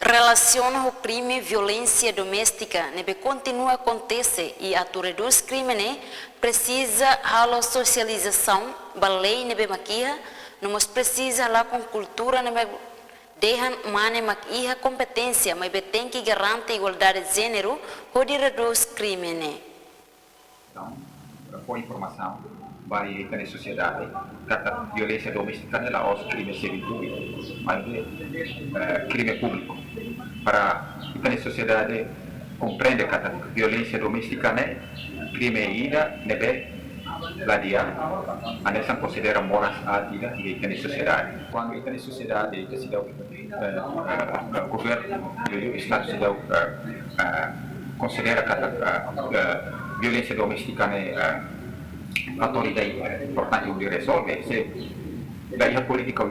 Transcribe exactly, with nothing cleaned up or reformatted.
Relasiona ho krime violénsia doméstika ne'ebé kontinua akontese i atu redús krime ne'e presiza halo sosializasaun ba lei ne'ebé mak iha, no mós presiza halakon kultura ne'ebé dehan mane mak iha kompeténsia, maibé tenke garante igualdade jéneru hodi redús krime ne'e. Entaun, fó informasaun ba ita-nia sosiedade katak violénsia doméstika ne'e la'ós krime sivíl públiku, maibé, eh, krime públiku. Para ita-nia sosiedade komprende katak violénsia doméstika ne'e krime ida ne'ebé la di'ak, hanesan konsidera moras aat ida iha ita-nia sosiedade. Kuandu ita-nia sosiedade, ita seidauk, eh, eh, eh, governu, eh, Estadu seidauk, eh, eh, konsidera katak, eh, eh, violénsia doméstika ne'e, eh, fatór ida importante hodi rezolve, se la iha polítika,